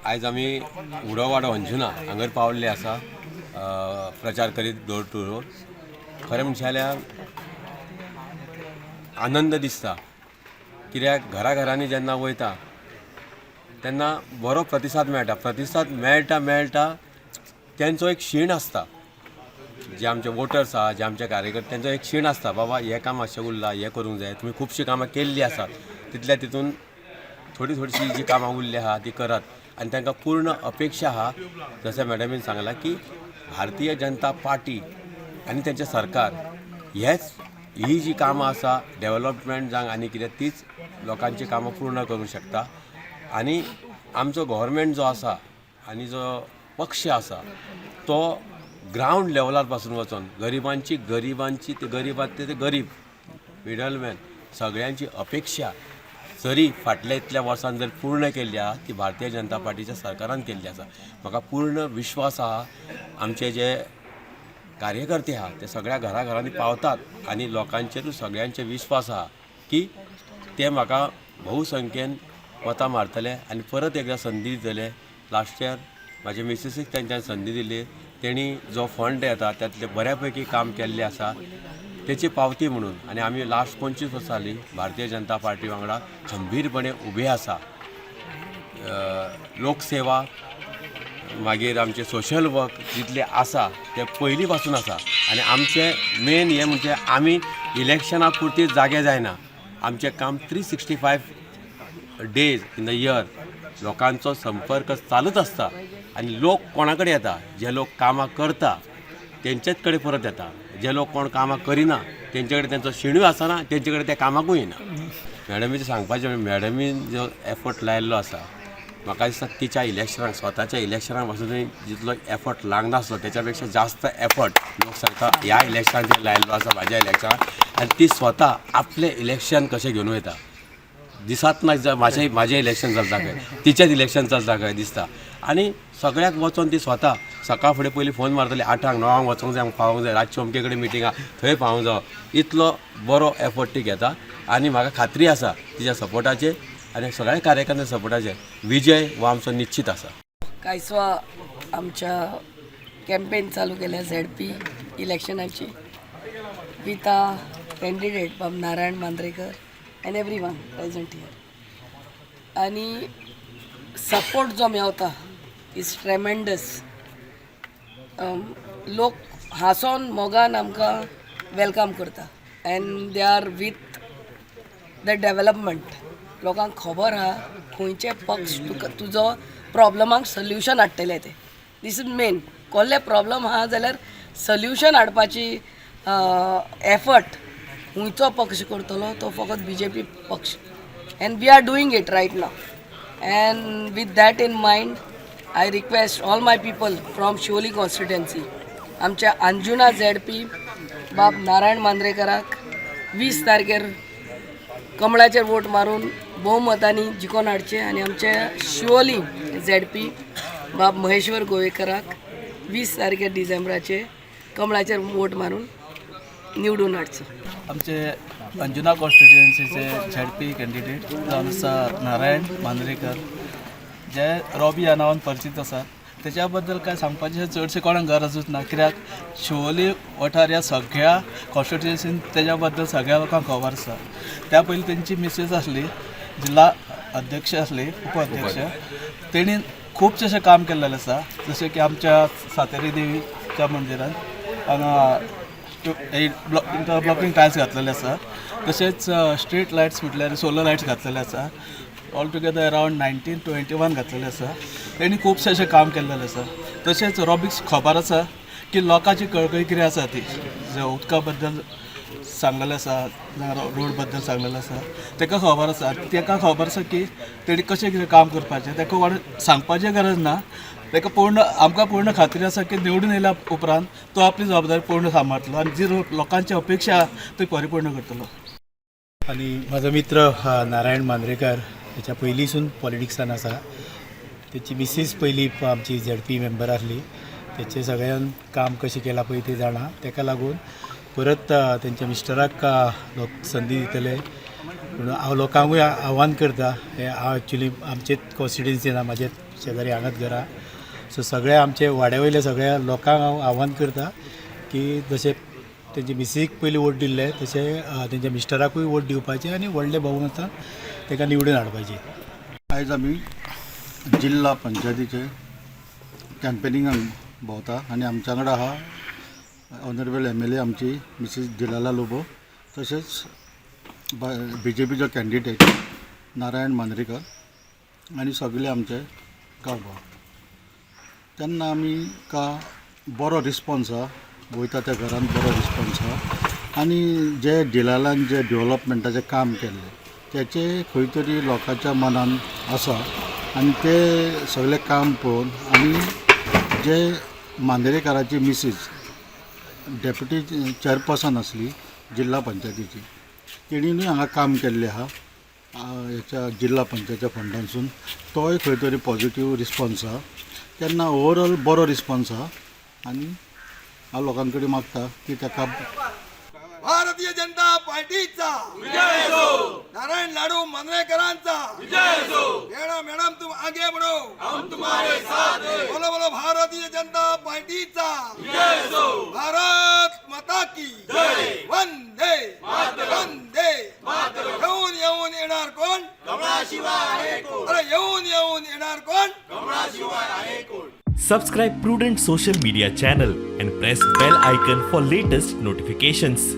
आयज आमी उडोवाडो अंजुना हांगर पावल्ले आसा, प्रचार करीत डोर टू डोर. खरें म्हणचे जाल्यार आनंद दिसता, कित्याक घरा घरांनी जेन्ना वयता तेन्ना बरो प्रतिसाद मेळटा. प्रतिसाद मेळटा मेळटा तेंचो एक शीण आसता. जे आमचे वोटर्स आहा, जे आमचे कार्यकर्ते, तेंचो एक शीण आसता, बाबा हें काम मातशें उरलां, हें करूंक जाय, तुमी खुबशीं कामां केल्लीं आसात, तितल्या तितून थोडी थोडीशी जी कामां उरली आहा ती करात. आनी तांकां पूर्ण अपेक्षा आहा, जशें मॅडमीन सांगलां की भारतीय जनता पार्टी आनी तेंचें सरकार हेच ही जी कामां आसा, डेवलपमेंट जावं आनी कितें, तीच लोकांची कामां पूर्ण करूंक शकता. आनी आमचो गव्हर्मेंट जो आसा आनी जो पक्ष आसा तो ग्रावंड लेवलार पासून वचोन गरिबांची गरिबांची ते गरीब आसा ते गरीब, मिडलमॅन, सगळ्यांची अपेक्षा जरी फाटल्या इतल्या वर्सान जर पूर्ण केल्ली आहा, ती भारतीय जनता पार्टीच्या सरकारान केल्ली आसा. म्हाका पूर्ण विश्वास आहा, आमचे जे कार्यकर्ते आहा ते सगळ्या घराघरांनी पावतात आनी लोकांचेरूय सगळ्यांचे विश्वास आहा की ते म्हाका बहुसंख्येन मतां मारतले आनी परत एकदां संदी दितले. लास्ट इयर म्हाजे मिसीसीक तेंच्यान संदी दिली. तेणी जो फंड येता त्यातले बऱ्या पैकी काम केल्लें आसा, तेची पावती म्हणून आनी आमी लास्ट 25 वर्सां जालीं भारतीय जनता पार्टी वांगडा खंबीरपणे उबे आसा. लोकसेवा, मागीर आमचें सोशल वर्क जितलें आसा तें पयलीं पासून आसा. आनी आमचें मेन हें म्हणजे आमी इलेक्शना पुरती जागे जायना. आमचें काम 365 days in the year लोकांचो संपर्क चालूच आसता. आनी लोक कोणा कडेन येता? जे लोक कामां करता तेंचेच कडेन परत येता. जे लोक कोण कामां करिना तेंचे कडेन तेंचो शिणूय आसना, तेंचे कडेन ते कामाकूय येना. मॅडमीचें सांगपाचें, मॅडमीन जो एफर्ट लायिल्लो आसा, म्हाका दिसता तिच्या इलेक्शनाक, स्वताच्या इलेक्शनाक पासूनय जितलो एफर्ट लागनासलो, तेच्या पेक्षा जास्त एफर्ट लोक सांगता ह्या इलेक्शनाक तिणें लायिल्लो आसा, म्हाज्या इलेक्शनाक. आनी ती स्वता आपलें इलेक्शन कशें घेवन वयता, दिसात ना म्हाजें म्हाजें इलेक्शन चलता खंय, तिचेंच इलेक्शन चलता खंय दिसता. आनी सगळ्याक वचोन ती स्वता सकाळ फुडें पयलीं फोन मारतली, 8ांक 9ांक वचोंक जाय, पावोंक जाय, रातचे अमके कडेन मिटींग आहा थंय पावोंक जावो. इतलो बरो एफर्ट ती घेता आनी म्हाका खात्री आसा, तिच्या सपोर्टाचेर आनी सगळ्या कार्यकर्त्यांच्या सपोर्टाचेर विजय हो आमचो निश्चित आसा. कायसवा आमच्या कॅम्पेन चालू केल्या झेडपी इलेक्शनाची विथ अ कॅन्डिडेट बाब Narayan Mandrekar and every one present here. आनी सपोर्ट जो मेवता is tremendous. लोक हांसोन मोगान आमकां welcome करता and they are with the development. लोकांक खबर आहा खंयचे पक्ष तुका तुजो प्रॉब्लमाक सोल्युशन हाडटले ते. This is main. कसले प्रॉब्लम आहा जाल्यार सोल्युशन हाडपाची एफर्ट खंयचो पक्ष करतलो, तो फकत बीजेपी पक्ष, and we are doing it right now. And with that in mind, I request all my people from Siolim constituency, आमच्या अंजुना झेडपी बाब नारायण मांद्रेकराक 20 तारखेर कमळाचेर वोट मारून भोवमतांनी जिखोवन हाडचें आनी आमच्या शिवोली झेडपी बाब महेश्वर गोवेकराक 20 तारखेर डिसेंबराचे कमळाचेर वोट मारून निवडून हाडचो. आमचे अंजुना कॉन्स्टिट्युएन्सीचे झेडपी कॅन्डिडेट जावन आसा नारायण मांद्रेकर, जे रॉबी ह्या नांवान परिचीत आसात. तेच्या बद्दल काय सांगपाचें चडशें कोणाक गरजूच ना, कित्याक शिवोली वठार ह्या सगळ्या कॉन्स्टिट्युएन्सीन तेच्या बद्दल सगळ्या लोकांक खबर आसा. त्या पयलीं तेंची मिसेस आसली, जिल्हा अध्यक्ष आसली, उपाध्यक्ष. तेणी खुबशें अशें काम केल्लेलें आसा, जशें की आमच्या सातेरी देवीच्या मंदिरान हांगा इंटरब्लॉकिंग टायल्स घातलेले आसा. तशेंच स्ट्रीट लायट्स म्हटल्यार सोलर लायट्स घातलेले आसा. All together around 1921 घातलेले आसा. तेणी खुबशें अशें काम केल्लेलें आसा. तशेंच रॉबीक खबर आसा की लोकांची कळकळी कितें आसा ती, जे उदका बद्दल सांगलेलें आसा, रोड बद्दल सांगलेलें आसा, ताका खबर आसा. ताका खबर आसा की तेणी कशें कितें काम करपाचें. ताका कोण सांगपाचें गरज ना. ताका पूर्ण, आमकां पूर्ण खात्री आसा की निवडून येयल्या उपरांत तो आपली जबाबदारी पूर्ण सांबाळटलो आनी जी लोकांची अपेक्षा आहा ती परिपूर्ण करतलो. आनी म्हाजो मित्र नारायण मांद्रेकर हेच्या पयलींसून पॉलिटिक्सान आसा. तेची मिसीस पयलीं आमची झेडपी मेंबर आसली. तेचें सगळ्यान काम कशें केलां पळय तें जाणा. तेका लागून परत तेंच्या मिस्टराक लोक संदी दितले. पूण हांव लोकांकूय आव्हान करता. हें हांव एक्चुली आमचेच कॉन्स्टिट्युएन्सीन आहा, म्हाजे शेजारी हांगाच घरा. सो सगळ्या आमचे वाड्या वयल्या सगळ्या लोकांक हांव आव्हान करता की जशें तेंचे मिसीक पयलीं वोट दिल्ले, तशें तेंच्या मिस्टराकूय वोट दिवपाचे आनी व्हडले बहुमतान ताका निवडून हाडपाचे. आयज आमी जिल्हा पंचायतीचे कॅम्पेनिंगाक भोंवता आनी आमच्या वांगडा आहा ऑनरेबल एमएलए आमची मिसीस डिलाला लोबो, तशेंच बीजेपीचो कॅन्डिडेट नारायण मांद्रेकर आनी सगळे आमचे गांवभाव. तेन्ना आमी का बरो रिस्पोन्स आहा, वयता त्या घरान बरो रिस्पोन्स आहा आनी जे डिलालान जे डेवलपमेंटाचें काम केल्लें तेचें खंय तरी लोकांच्या मनान आसा आनी ते सगळें काम पळोवन आनी जे मांद्रेकाराची मिसीस डेप्युटी चेअरपर्सन आसली जिल्हा पंचायतीची, तेणीनूय हांगा काम केल्लें आहा हेच्या जिल्हा पंचायतीच्या फंडांसून, तोय खंय तरी पॉजिटीव रिस्पोन्स आहा. तेन्ना ओवरऑल बरो रिस्पोन्स आहा आनी हांव लोकां कडेन मागता की ताका भारतीय जनता पार्टीचा नारायण लाडू मांद्रेकरांचा. मॅडम, मॅडम, तुम आगे बढ़ो, हम तुम्हारे साथ हैं. बोलो बोलो, भारतीय जनता पार्टीचा. भारत माता की जय. वंदे वंदे. येऊन येऊन येणार कोण? अरे, येऊन येऊन येणार कोण? Subscribe Prudent Social Media channel and press bell icon for latest notifications.